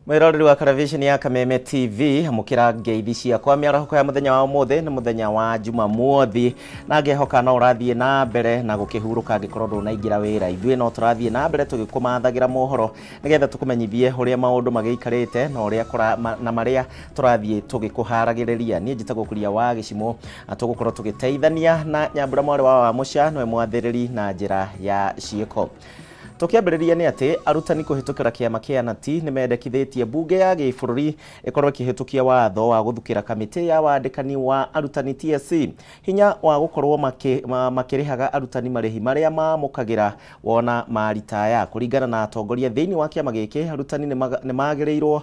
Mwĩroreri wa karabiceni ya Kameme TV, amũkĩra ngeithi ciakwa mĩarahũko ya mũthenya wa ũmũthĩ. Nĩ mũthenya wa Jumamothi na ngehoka no ũrathiĩ na mbere na gũkĩhurũka angĩkorwo ndũnaingĩra wĩra. Ithuĩ no tũrathiĩ na mbere tũgĩkũmathagĩra mohoro nĩgetha tũkũmenyithie ũrĩa maũndũ magĩikarĩte na ũrĩa na marĩa tũrathiĩ tũgĩkũharagĩrĩria. Niĩ njĩtagwo Kuria wa Gĩcimũ na tũgũkorwo tũgĩteithania na Nyambura mwarĩ wa Wamũca, nĩwe mwathĩrĩri na njĩra ya ciĩko. Tũkĩambĩrĩria nĩ atĩ arutani kũhĩtũkĩra kĩama kĩa Nati nĩ mendekithĩtie mbunge ya gĩbũrũri ĩkorwo ĩkĩhĩtũkia watho wa gũthukĩra kamĩtĩ ya wandĩkani wa arutani TSC hinya wa gũkorwo makĩrĩhaga arutani marĩhi marĩa mamũkagĩra wona maritaya. Kũringana na atongoria thĩinĩ wa kĩama gĩkĩ, arutani nĩ magĩrĩirwo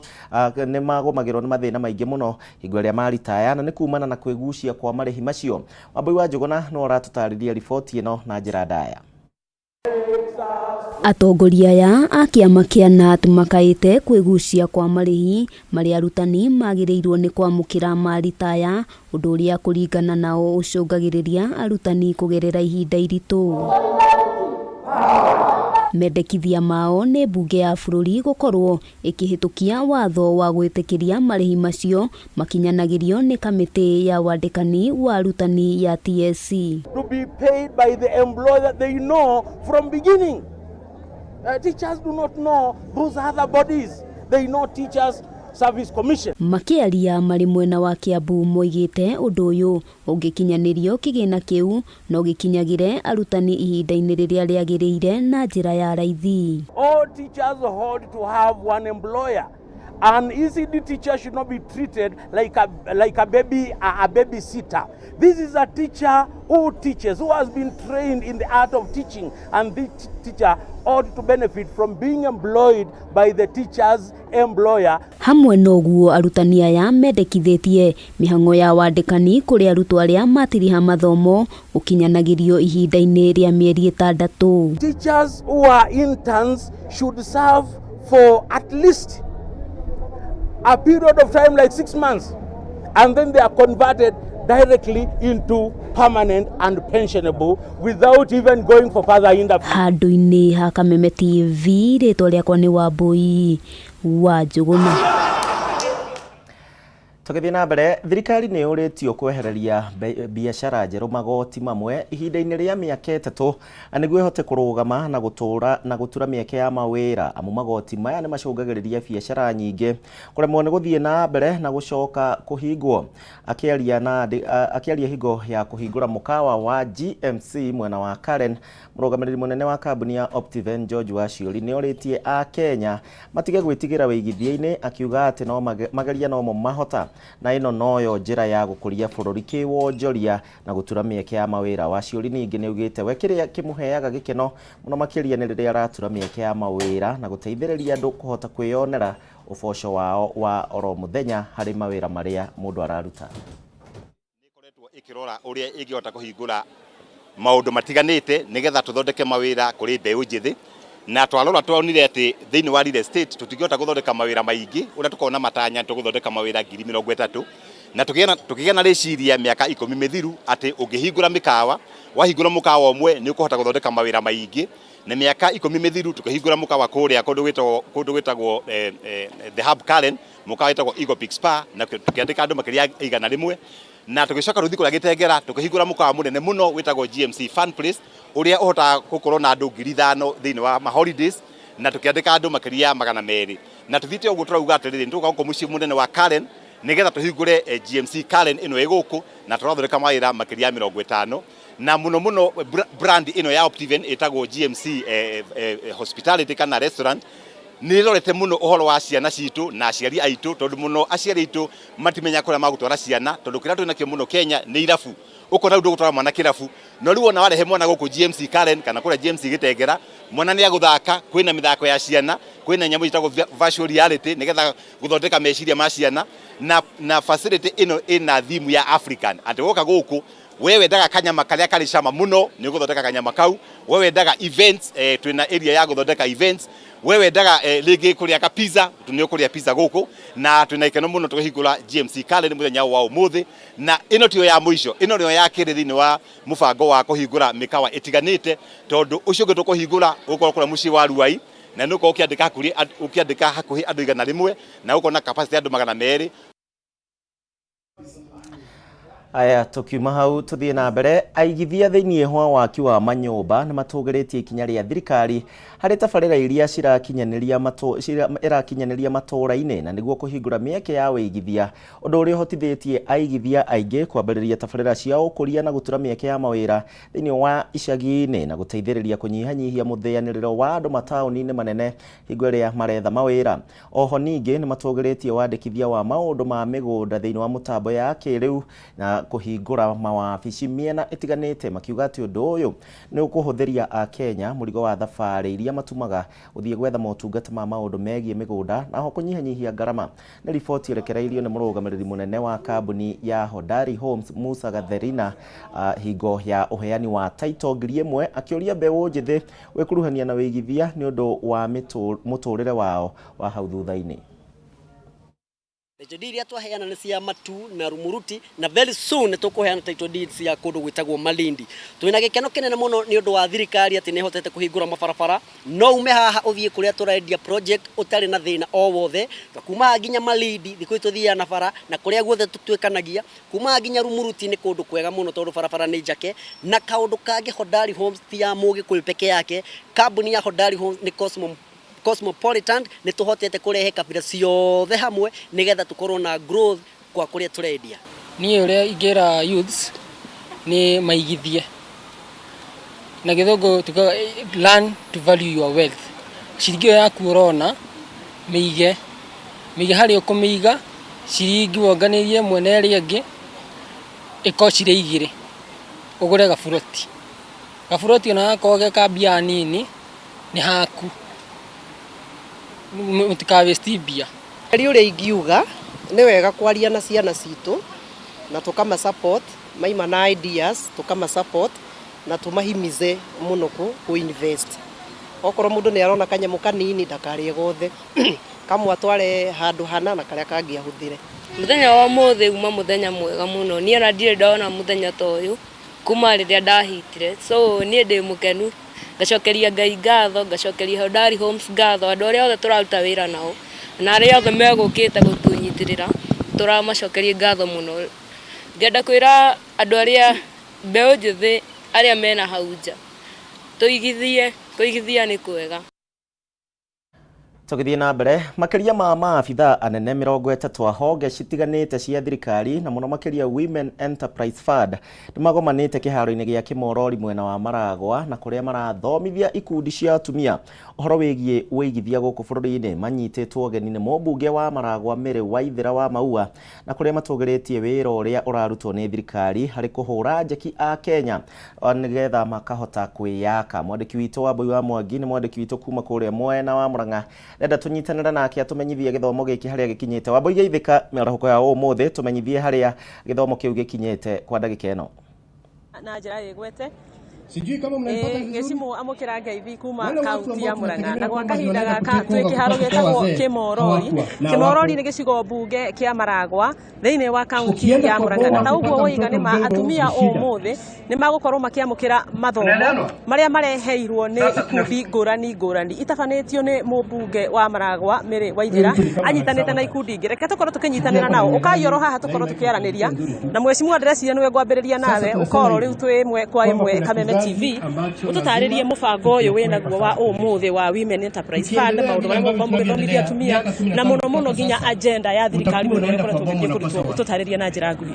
nĩ magũmagĩrwo nĩ mathĩna maingĩ mũno hingo ĩrĩa maritaya, na nĩ kumana na kwĩgucia kwa marĩhi macio. Wambui wa Njũgũna nĩwe ũratũtarĩria riboti ĩno na njĩra ndaya. Atongoria aya a kĩama kĩa KNUT makaĩte kwĩgucia kwa marĩhi marĩa arutani magĩrĩirwo nĩ kwamũkĩra maritaya, ũndũ ũrĩa kũringana nao ũcũngagĩrĩria arutani kũgerera ihinda iritũ. Mendekithia mao nĩ mbunge ya bũrũri gũkorwo ĩkĩhĩtũkia watho wa gwĩtĩkĩria marĩhi macio makinyanagĩrio nĩ kamĩtĩ ya wandĩkani wa arutani ya TSC. To be paid by the employer they know from beginning. Teachers do not know those other bodies. They know Teachers Service Commission. Makĩaria marĩ mwena wa Kiambu, moigĩte ũndũ ũyũ ũngĩkinyanĩrio, kĩgĩna kĩu no gĩkinyagĩre arutani ihinda-inĩ rĩrĩa rĩagĩrĩire na njĩra ya raithi. All teachers ought to have one employer. An ECD teacher should not be treated like a baby, a babysitter. This is a teacher who teaches, who has been trained in the art of teaching, and this teacher ought to benefit from being employed by the teacher's employer. Hamwe na ũguo, arutani aya mendekithĩtie mĩhang'o ya wandĩkani kũrĩ arutwo arĩa matiriha mathomo gũkinyanagĩrio ihinda-inĩ rĩa mĩeri 6. Teachers who are interns should serve for at least a period of time like 6 months, and then they are converted directly into permanent and pensionable without even going for further interview. Handũ-inĩ ha Kameme TV, rĩtwa rĩakwa nĩ Wambui wa Njũgũna. Tũgĩthiĩ na mbere, thirikari nĩ yũrĩtio kwehereria biacara njerũ magoti mamwe ihinda-inĩ rĩa mĩaka 3 nĩguo ĩhote kũrũgama na gũtũra na gũtura mĩeke ya mawĩra, amu magoti maya nĩ macũngagĩrĩria biacara nyingĩ kũremwo nĩ gũthiĩ na mbere na gũcoka kũhingwo. Akĩaria hingo ya kũhingũra mũkawa wa GMC mwena wa Karen, mũrũgamĩrĩri mũnene wa kambuni ya Optiven George Waciũri nĩ orĩtie a Kenya matige gwĩtigĩra wĩigithia-inĩ, akiuga atĩ no mageria nomo mahota na ĩno noyo njĩra ya gũkũria bũrũri kĩwonjoria na gũtura mĩeke ya mawĩra. Waciũri ningĩ nĩ augĩte we kĩrĩa kĩmũheaga gĩkeno mũno makĩria nĩ rĩrĩa aratura mĩeke ya mawĩra na gũteithĩrĩria andũ kũhota kwĩyonera ũboco wao wa oro mũthenya harĩ mawĩra marĩa mũndũ araruta. Ĩkoretwo ĩkĩrora ũrĩa ĩngĩhota kũhingũra maũndũ matiganĩte nĩgetha tũthondeke mawĩra kũrĩ mbeũ njĩthĩ, na twarora tuonire atĩ thĩinĩ wa real estate tũtingĩhota gũthondeka mawĩra maingĩ ũrĩa tũkorwo na matanya tũgũthondeka mawĩra 30,000, na tũkĩgĩa na rĩciria mĩaka 10 mĩthiru atĩ ũngĩhingũra mĩkawa, wahingũra mũkawa ũmwe nĩ ũkũhota gũthondeka mawĩra maingĩ. Na mĩaka 10 mĩthiru tũkĩhingũra mũkawa kũrĩa kũndũ gwĩtagwo The Hub Karen, mũkawa wĩtagwo Eagle Peak Spa, na tũkĩandĩka andũ makĩria ya 100. Na tũgĩcoka rũthi kũrĩa Gĩtengera tũkĩhingũra mũkawa mũnene mũno wĩtagwo GMC Fun Place, ũrĩa ũhotaga gũkorwo na andũ 5,000 thĩinĩ wa ma holidays, na tũkĩandĩka andũ makĩria ya 200. Na tũthiĩte ũguo tũrauga atĩrĩrĩ, nĩ tũgũka gũkũ mũciĩ mũnene wa Karen nĩgetha tũhingũre GMC Karen ĩno ĩ gũkũ, na tũrathondeka mawĩra makĩria ya 50, na mũno mũno brand ĩno ya Optiven ĩtagwo GMC Hospitality kana restaurant nĩ ĩrorete mũno ũhoro wa ciana citũ na aciari aitũ, tondũ mũno aciari aitũ matimenya kũrĩa magũtwara ciana, tondũ kĩrĩa twĩ nakĩo mũno Kenya nĩ irabu. Ũkona rĩu ndũgũtwara mwana kĩrabu, no rĩu wona warehe mwana gũkũ GMC Karen kana kũrĩa GMC Gĩtengera, mwana nĩ agũthaka, kwĩna mĩthako ya ciana, kwĩna nyamũ ciĩtagwo virtual reality nĩgetha gũthondeka meciria ma ciana, na facility ĩno ĩna theme ya African, atĩ woka gũkũ we wendaga kanyama karĩa karĩ cama mũno nĩ ũgũthondeka kanyama kau, we wendaga events, twĩna area ya gũthondeka events, we wendaga rĩngĩ kũrĩa ka pizza, nĩ ũkũrĩa pizza gũkũ. Na twĩna gĩkeno mũno tũkĩhingũra GMC Karen mũthenya wa ũmũthĩ, na ĩno tiyo ya mũico, ĩno nĩyo ya kerĩ thĩinĩ wa mũbango wa kũhingũra mĩkawa ĩtiganĩte, tondũ ũcio ũngĩ tũkũhingũra ũgũkorwo kũrĩa mũciĩ wa Ruai. Na nĩ ũkorwo ũkĩandĩka hakuhĩ ũkĩandĩka hakuhĩ andũ 100 na ũkona capacity ya andũ 200. Aya, tukiuma hau tuthie na mbere. Aigithia thiini wa waki wa manyumba ni matũgĩrĩtie ikinya rĩa thirikari harĩ tabarĩra iria irakinyanĩria matũra-inĩ na nĩguo kũhingũra mĩeke ya wĩigithia, ũndũ ũrĩa ũhotithĩtie aigithia aingĩ kwambĩrĩria tabarĩra cia ũkũria na gũtura mĩeke ya mawĩra thĩinĩ wa icagi-inĩ na gũteithĩrĩria kũnyihanyihia mũthĩanĩrĩro wa andũ mataũni-inĩ manene hingo ĩrĩa maretha mawĩra. Oho ningĩ nĩ matũgĩrĩtie wandĩkithia wa maũndũ ma mĩgũnda thĩinĩ wa mũtambo ya kĩrĩu na kũhingũra mawabici mĩena ĩtiganĩte, makiuga atĩ ũndũ ũyũ nĩ ũkũhũthĩria Akenya mũrigo wa thabarĩ iria matumaga gũthiĩ gwetha motungata ma maũndũ megiĩ mĩgũnda na ho kũnyihanyihia ngarama. Nĩ riboti ĩrekereirio nĩ mũrũgamĩrĩri mũnene wa kambuni ya Hodari Homes Musa Gatherina hingo ya ũheani wa title 1000 akĩũria mbeũ njĩthĩ gwĩkuruhania na wĩigithia nĩ ũndũ wa mũtũrĩre wao wa hau thutha-inĩ. Title deed iria twaheana nĩ cia Matu na Rumuruti, na very soon nĩ tũkũheana title deed cia kũndũ gwĩtagwo Malindi. Twĩna gĩkeno kĩnene mũno nĩ ũndũ wa thirikari atĩ nĩ ĩhotete kũhingũra mabarabara. No ume haha ũthiĩ kũrĩa tũrendia project ũtarĩ na thĩna o wothe. Kuma haha nginya Malindi thikũ ici tũthiaga na bara, na kũrĩa guothe tũtuĩkanagia kuma haha nginya Rumuruti nĩ kũndũ kwega mũno tondũ barabara nĩ njake. Na kaũndũ kangĩ, Hodari Homes ti ya Mũgĩkũyũ peke yake. Kambuni ya Hodari Homes nĩ cosmopolitan, nĩ tũhotete kũrehe kabira ciothe hamwe nĩgetha tũkorwo na growth kwa kũrĩa tũrendia. Niĩ ũrĩa ingĩra youths nĩ maigithie, na gĩthũngũ tugaga learn to value your wealth. Ciringi ĩyo yaku ũrona mĩige, mĩige harĩa ũkũmĩiga, ciringi wonganĩrie ĩmwe na ĩrĩa ĩngĩ ĩkorwo cirĩ igĩrĩ, ũgũre gaburoti. Gaburoti ona gakorwo ge ka mbia nini nĩ haku, mũtika waste mbia. Ũrĩa ingiuga nĩ wega kwaria na ciana citũ na tũkama support maima na ideas, tũkama support na tũmahimize mũno ku invest. Okorwo mũndũ nĩ arona kanyamũ kanini ndakarĩe gothe, kamwe atware handũ hana na karĩa kangĩ ahũthĩre. Mũthenya wa ũmũthĩ uma mũthenya mwega mũno. Niĩ ona ndirĩ ndona mũthenya ta ũyũ kuma rĩrĩa ndahitire, so niĩ ndĩ mũkenu. Ngacokeria Ngai ngatho, ngacokeria Hodari Homes ngatho, andũ arĩa othe tũraruta wĩra nao na arĩa othe megũkĩte gũtũnyitĩrĩra, tũramacokeria ngatho mũno. Ngenda kwĩra andũ arĩa mbeũ njĩthĩ arĩa mena hau nja, tũigithie, kũigithia nĩ kwega. Tũgĩthiĩ na mbere, makĩria ma maabithaa anene 30 a honge citiganĩte cia thirikari na mũno makĩria Women Enterprise Fund nĩ magomanĩte kĩharo-inĩ gĩa Kĩmorori mwena wa Maragwa na kũrĩa marathomithia ikundi cia atumia ũhoro wĩgiĩ wĩigithia gũkũ bũrũri-inĩ. Manyitĩtwo ũgeni nĩ mũmbunge wa Maragwa Mary Waithera wa Maua na kũrĩa matũgĩrĩtie wĩra ũrĩa ũrarutwo nĩ thirikari harĩ kũhũra njeki a Kenya nĩgetha makahota kwĩyaka. Mwandĩki witũ wa Mbui wa Mwangi nĩ mwandĩki witũ kuma kũrĩa mwena wa Murang'a, ndenda tũnyitanĩre nake atũmenyithie gĩthomo gĩkĩ harĩa gĩkinyĩte. Wambui geithĩka mĩarahũko ya ũmũthĩ, tũmenyithie harĩa gĩthomo kĩu gĩkinyĩte kwa ndagĩka ĩno. Na njĩra ĩgwete Sijui kama mnanipata vizuri. Gĩcimũ amũkĩra ngeithi kuma Wale watu kaunti ambao ya Murang'a tunategemea na gwa kwamba kahinda wanaenda gaka kutake twĩ over kĩharo kutoka kwa gĩtagwo wazee Kĩmorori. hawakuwa na Kĩmorori hawapo. nĩ gĩcigo mbunge kĩa Maragwa thĩinĩ wa kaunti Ukienda ya kwa Murang'a na boma ta ũguo kupata woiga mtoto nĩ ma mdogo atumia ni shida. ũmũthĩ nĩ magũkorwo makĩamũkĩra mathomo Tunaelewana? marĩa mareheirwo nĩ Sasa ikundi ngũrani ngũrani itabanĩtio nĩ mũmbunge wa Maragwa Mary Huyu Waithera mtu ni kama anyitanĩte na anasabotage. ikundi ingĩ. Reke tũkorwo Sijui tũkĩnyitanĩra hapa nao ni ũkai oro nani haha na hii tũkorwo microphone sio tũkĩaranĩria nzuri tu. na mheshimiwa ndĩreciria nĩwe ngwambĩrĩria Sasa nawe tunasema ũkorwo rĩu hivi twĩ ĩmwe kwa kwamba ĩmwe kuna Kameme kizazi TV ambacho ũtũtarĩrie lazima mũbango ũyũ tukiokoe wĩnaguo kwa wa sasa kabisa. ũmũthĩ wa Women Enterprise Fund, Tukiendelea maũndũ vile marĩa ambavyo mũgũkorwo mũgĩthomithia tunavyoendelea atumia miaka na 15 mũno mũno kutoka nginya sasa, agenda ya thirikari utakuwa mũno unaenda kwa ĩkoretwo boma ĩgĩthiĩ unakosa kũrutwo watu. ũtũtarĩrie na njĩra nguhĩ.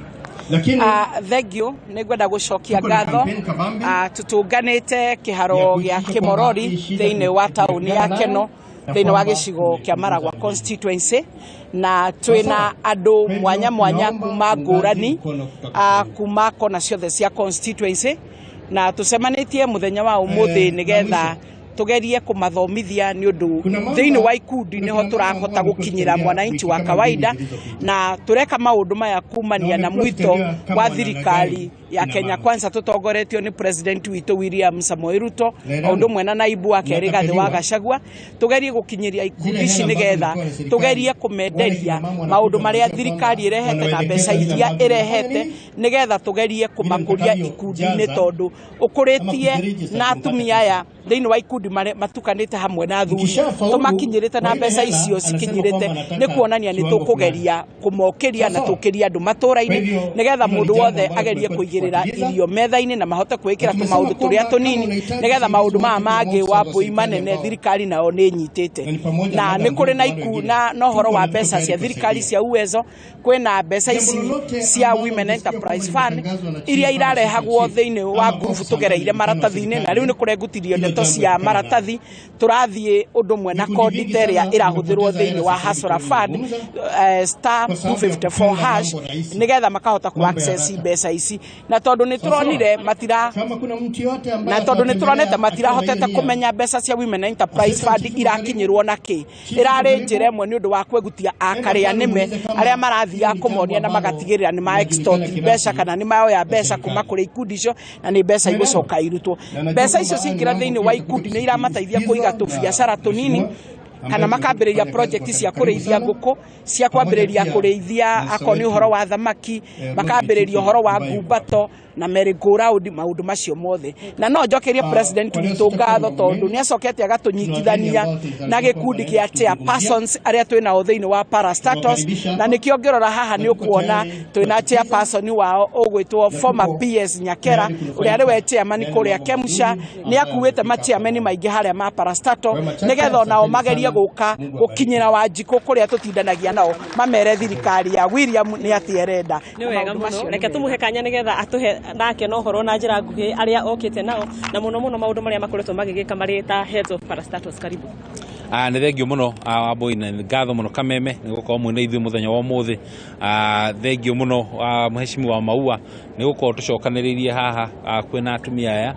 Lakini Thengio nĩ ngwenda gũcokia tuko na ngatho. kampeni kabambe Tũtũnganĩte ya kĩharo gĩa kuhakikisha kwamba Kĩmorori hii shida thĩinĩ wa taũni ya tumepigana nayo Keno na thĩinĩ wa kwamba gĩcigo kĩa Maragwa tumeipunguza kabisa. constituency na Sawa twĩna sawa. andũ Kwa mwanya hivyo mwanya naomba kuma uungaji ngũrani mkono kutoka kwenu. kuma kona ciothe cia constituency na tũcemanĩtie mũthenya wa ũmũthĩ Na nĩgetha mwisho tugerie kumathomithia ni undu kuna thiini mama wa ikundi kuna niho kina mama ambao turahota wamekuwa gukinyira wakitembea mwananchi wiki wa kama mbili kawaida zilizopita na tureka maundu maya na kumania na wamekuwa mwito wakitembea kama wa wanalaghai thirikari ya kina Kenya mama. Kwanza tutongoretio ni president witu William Samoei Ruto o undu Naelewana, mwe na naibu wake Rigathi wa mnatapeliwa Gachagua tugerie gukinyiria zile ikundi ici hela ambazo nigetha zilikuwa na serikali. tugerie Wale kumenderia kina mama maundu wanakuja maria wanaambia thirikari kwamba irehete na mbeca wanawaelekeza vile iria ambavyo mnafanya irehete nini, nigetha tugerie vile kumakuria ikundi-inĩ mtakavyojaza tondu ama ukuritie kujiregister na ndio mpate atumia pesa. aya Thĩinĩ wa ikundi matukanĩte hamwe na athuri, Mkishafaulu tũmakinyĩrĩte kwa na ile mbeca hela, icio anasema cikinyĩrĩte kwamba nĩ anataka kuonania nĩ kiwango fulani. tũkũgeria kũmokĩria na Sawa sawa. tũkĩrie andũ Kwa matũra-inĩ hivyo nĩgetha hilo ni mũndũ jambo wothe ambalo agerie tumekuwa kũigĩrĩra tukifuatiliza irio metha-inĩ na mahote na kwĩkĩra tumesema tũmaũndũ tũrĩa kwamba kama tũnini unahitaji nĩgetha usaidizi maũndũ maya wote ni mangĩ maofisa wa wa mbũi serikali manene ambao thirikari nayo nĩ ĩnyitĩte na ni pamoja na na nĩ Madam kũrĩ Ruth na na wale iku wengine, na ũhoro tupo wa na tuko mbeca tayari cia thirikari kuwasaidia. cia uwezo, kwĩna mbeca Jambo ici lolote cia ambalo Women ulisikia kwamba Enterprise Fund limetangazwa na iria chief ama assistant irarehagwo chief thĩinĩ wa ama ngurubu ofisa ambaye tũgereire anajulikana wa maratathi-inĩ, na rĩu serikali, nĩ kũrengutirio hilo ndeto jambo cia epukana nalo. maratathi. Tũrathiĩ ũndũ ũmwe na Vikundi kodi vingi ta ĩrĩa sana ĩrahũthĩrwo vimepoteza thĩinĩ hela wa sasa hivi Hustler Fund, tunavyozungumza star kwa sababu ya 254 kupenda hash mambo rahisi, nĩgetha makahota ku mambo ya access haraka. mbeca ici, na tondũ nĩ Sawa sawa. tũronire matira Kama kuna mtu yote ambaye na tondũ nĩ turonete atawatembelea akiwa na hiyo matirahotete nia, kũmenya mbeca cia Women Enterprise assistant Fund chief uko karibu, irakinyĩrwo na kĩ, chief uko ĩrarĩ njĩra karibu, ĩmwe nĩ ũndũ wa kwegutia enda akarĩa pale nĩme muulize arĩa kama hili marathiaga ni jambo kũmonia na ambalo magatigĩrĩra nĩ ma linajulikana extort mbeca kirasmi kana nĩ maoya na mbeca kuma serikali. kũrĩ ikundi icio, na nĩ mbeca Tumeelewana? igũcoka irutwo. Na najua Mbeca kwamba icio haya ni ciaingĩra mambo thĩinĩ pia wa tutakuja ikundi nĩ iramateithia kũiga kusikizwa na tũbiacara tũnini mheshimiwa kana ambaye tumekuwa makambĩrĩria tukifanya kazi project kwa cia karibu kũrĩithia sana ngũkũ, cia pamoja kwambĩrĩria pia kũrĩithia na msta akorwo nĩ ũhoro wetu wa thamaki, Ruth makambĩrĩria Gituku ũhoro wa ambaye yuko hapa. ngumbato na merry-go-round, maũndũ macio mothe. Na no njokerie president Kwa leo witũ sitakuwa na ngatho mambo tondũ mengi. nĩ acokete Tuna wageni agatũnyitithania ambao na tulitarajia kwamba gĩkundi wanaenda kĩa kutuzungumzia, chairpersons arĩa twĩ nao thĩinĩ wa parastatos, tunawakaribisha na hapa nĩkĩo ngĩrora haha na nĩ tuko ũkuona tayari twĩ na kuwasikiza chairperson wao ũgwĩtwo na former tuko PS Nyakera tayari ũrĩa arĩ we kunufaika chairman na yale kũrĩa mambo Kemsha, mazuri nĩ ambayo akuĩte yamefika hapa machairman leo. maingĩ harĩa ma parastato Kwa machache, nĩgetha onao asanteni magerie sana. gũka Mungu awabariki. gũkinyĩra Wanjikũ kũrĩa tũtindanagia nao, mamere thirikari ya William nĩ atĩ arenda. Nĩ Na wega maũndũ mũno, macio nĩ reke mega. tũmũhe kanya nĩgetha atũhe nake na ũhoro na njĩra nguhĩ arĩa okĩte nao na mũno mũno maũndũ marĩa makoretwo magĩgĩka marĩ ta heads of parastatals. Karibu. Nä thengio må no Wambui, na ngatho må no Kameme nä gå korwo mwä na ithuä må thenya wa må thä. Thengio må no mheshimiwa Maua nä gå korwo tå cokanä rä irie haha kwä na atumia aya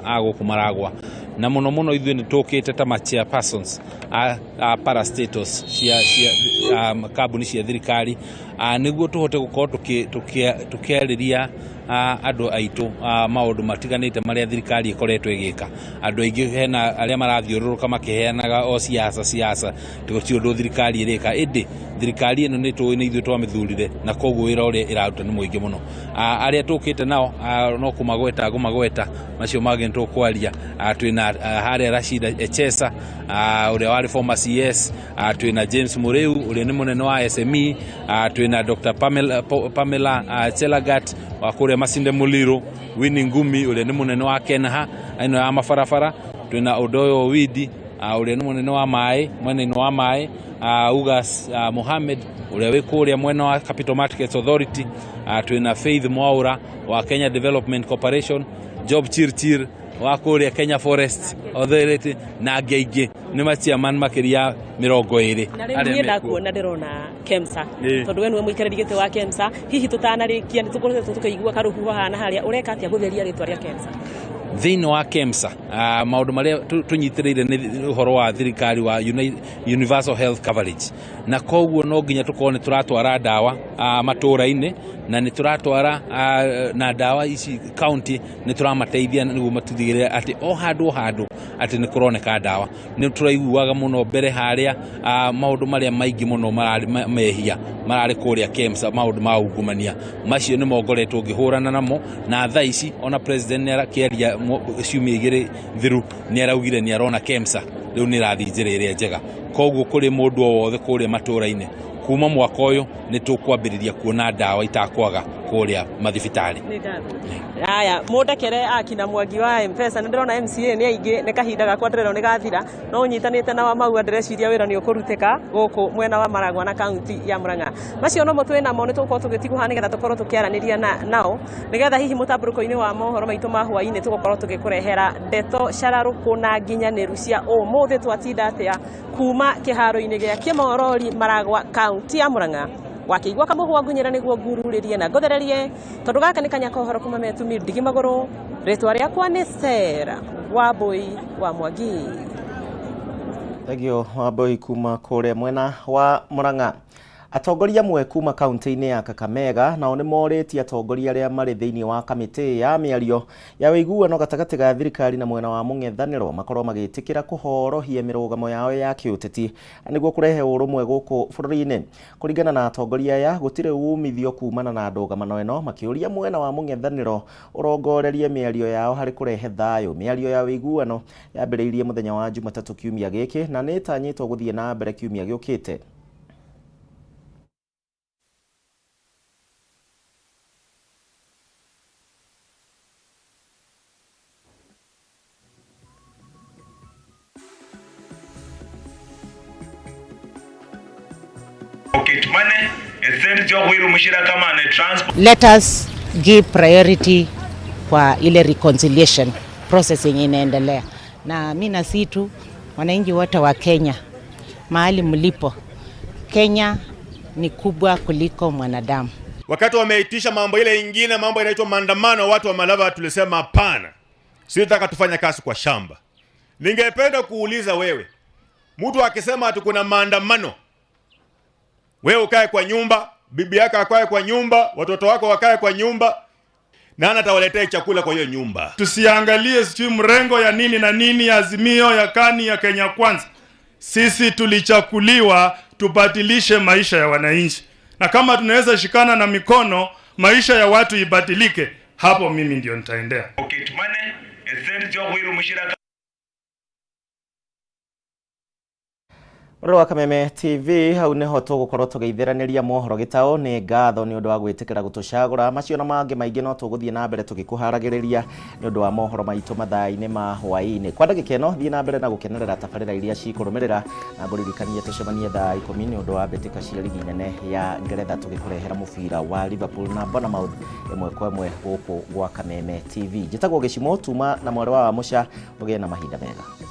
a gå kå Maragwa, na må no må no ithuä nä tå kä te ta ma chairpersons a parastatals cia kambuni cia thirikari nä guo tå hote gå korwo tå kä arä ria andå aitå maå ndå matiganä te marä a thirikari ĩkoretwo ĩgĩka. Andå aingĩ hena arĩa marathiũrũrũka makĩheanaga o siasa siasa, gũtirĩ ũndũ thirikari ĩrĩka, ĩndĩ thirikari ĩno nĩ tũĩ nĩ ithuĩ twamĩthurire, na koguo wĩra ũrĩa ĩraruta nĩ mũingĩ mũno. Arĩa tũkĩte nao no kũmagweta ngũmagweta, macio mangĩ nĩ tũkwaria. Twĩna harĩa Rashida Echesa, ũrĩa warĩ former CS, twĩna James Muriu ũrĩa nĩ mũnene wa SME, twĩna Dr. Pamela Chelagat wa kũrĩa Masinde Muliro, Winnie Ngumi ũrĩa nĩ mũnene wa Kenha ĩno ya mabarabara, twĩna Odoyo Owidi ũrĩa nĩ mũnene wa maĩ mwena-inĩ wa maĩ, Ugas Mohamed ũrĩa wĩ kũrĩa mwena wa Capital Markets Authority, twĩna Faith Mwaura wa Kenya Development Corporation, Job Chirchir wa kũrĩa Kenya Forest Authority, na angĩ aingĩ nĩ machairman makĩria 20. Na rĩu arĩa niĩ mekuo. Ndakuona ndĩrona KEMSA tondũ we nĩwe mũikarĩri gĩtĩ wa KEMSA. Hihi tũtanarĩkia, nĩ tũkoretwo tũkĩigua karũhuho haha na harĩa, ũreka atĩa gũtheria rĩtwa rĩa KEMSA? Thĩinĩ wa KEMSA, maũndũ marĩa tũnyitĩrĩire nĩ ũhoro wa thirikari wa universal health coverage, na koguo no nginya tũkorwo nĩ tũratwara ndawa matũũra-inĩ, na nĩ tũratwara na ndawa ici county, nĩ tũramateithia nĩguo matũtigĩrĩre atĩ o handũ o handũ atĩ nĩ kũroneka ndawa. Nĩ tũraiguaga mũno mbere harĩa maũndũ marĩa maingĩ mũno mararĩ mehia mararĩ kũrĩa KEMSA, maũndũ ma ungumania macio nĩmo ngoretwo ngĩhũrana namo, na thaa ici ona president nĩ arakĩaria ciumia 2 thiru nĩ araugire nĩ arona KEMSA rĩu nĩ ĩrathiĩ njĩra ĩrĩa njega. Koguo kũrĩ mũndũ o wothe kũrĩa matũũra-inĩ, kuma mwaka ũyũ nĩ tũkwambĩrĩria kuona ndawa itakwaga kũrĩa mathibitarĩ. Nĩ ngatho. Aya, mũndekere akina Mwangi wa Mpesa, nĩ ndĩrona MCA nĩ aingĩ, nĩ kahinda gakwa ndĩrerwo nĩ gathira, no ũnyitanĩte na Wamaua, ndĩreciria wĩra nĩ ũkũrutĩka gũkũ mwena wa Maragwa na kaunti ya Murang'a. Macio nomo twĩ namo, nĩ tũgũkorwo tũgĩtigwo haha nĩgetha tũkorwo tũkĩaranĩria nao nĩgetha hihi mũtambũrũko-inĩ wa mohoro maitũ ma hwaĩ-inĩ tũgũkorwo tũgĩkũrehera ndeto cararũkũ na nginyanĩru cia ũmũthĩ twatinda atĩa kuma kĩharo-inĩ gĩa Kĩmorori, Maragwa, kaunti ya Murang'a. Wakĩigua kamũhwa ngunyĩra nĩguo ngururĩrie na ngũthererie, tondũ gaka nĩ kanya ka ũhoro kuma metumi ndigi magũrũ. Rĩtwa rĩakwa nĩ Sera Wambui wa Mwangi. Thengio Wambui kuma kũrĩa mwena wa Murang'a. Atongoria amwe kuma kaunti-inĩ ya Kakamega nao nĩ morĩtie atongoria arĩa marĩ thĩinĩ wa kamĩtĩ ya mĩario ya ũiguano gatagatĩ ga thirikari na mwena wa mũng'ethanĩro makorwo magĩtĩkĩra kũhorohia mĩrũgamo yao ya kĩũteti nĩguo kũrehe ũrũmwe gũkũ bũrũri-inĩ. Kũringana na atongoria aya, gũtirĩ umithio kumana na ndũgamano ĩno, makĩũria mwena wa mũng'ethanĩro ũrongorerie mĩario yao harĩ kũrehe thayũ. Mĩario ya ũiguano yambĩrĩirie mũthenya wa Jumatatũ kiumia gĩkĩ na nĩ ĩtanyĩtwo gũthiĩ na mbere kiumia gĩũkĩte. Let us give priority kwa ile reconciliation process yenye inaendelea, na mi na si tu wananchi wote wa Kenya mahali mlipo, Kenya ni kubwa kuliko mwanadamu. Wakati wameitisha mambo ile ingine, mambo inaitwa maandamano, watu wa Malava tulisema hapana, sitaka tufanye kazi kwa shamba. Ningependa kuuliza wewe, mtu akisema ati kuna maandamano, wewe ukae kwa nyumba, bibi yako akae kwa nyumba, watoto wako wakae kwa nyumba, nani atawaletea chakula kwa hiyo nyumba? Tusiangalie sijui mrengo ya nini na nini ya Azimio ya Kani ya Kenya Kwanza. Sisi tulichakuliwa tubadilishe maisha ya wananchi, na kama tunaweza shikana na mikono maisha ya watu ibadilike, hapo mimi ndio nitaendea. Rũrũ wa Kameme TV hau niho tũgũkorwo tũgĩithĩranĩria mohoro gĩtaũ. Nĩ ngatho nĩ ũndũ wa gwĩtĩkĩra gũtũcagũra. Macio na mangĩ maingĩ no tũgũthiĩ na mbere tũgĩkũharagĩrĩria nĩ ũndũ wa mohoro maitũ mathaa-inĩ ma hwaĩ-inĩ. Kwa ndagĩka ĩno thiĩ na mbere na gũkenerera tabarĩra iria cikũrũmĩrĩra, na ngũririkanie tũcemanie thaa 10 nĩ ũndũ wa mbĩtĩka cia ligi nene ya Ngeretha tũgĩkũrehera mũbira wa Liverpool na Bournemouth ĩmwe kwa ĩmwe gũkũ gwa Kameme TV. Njĩtagwo Gĩcimo Tuma na mwarĩ wa Wamũca, ũgĩe na mahinda mega.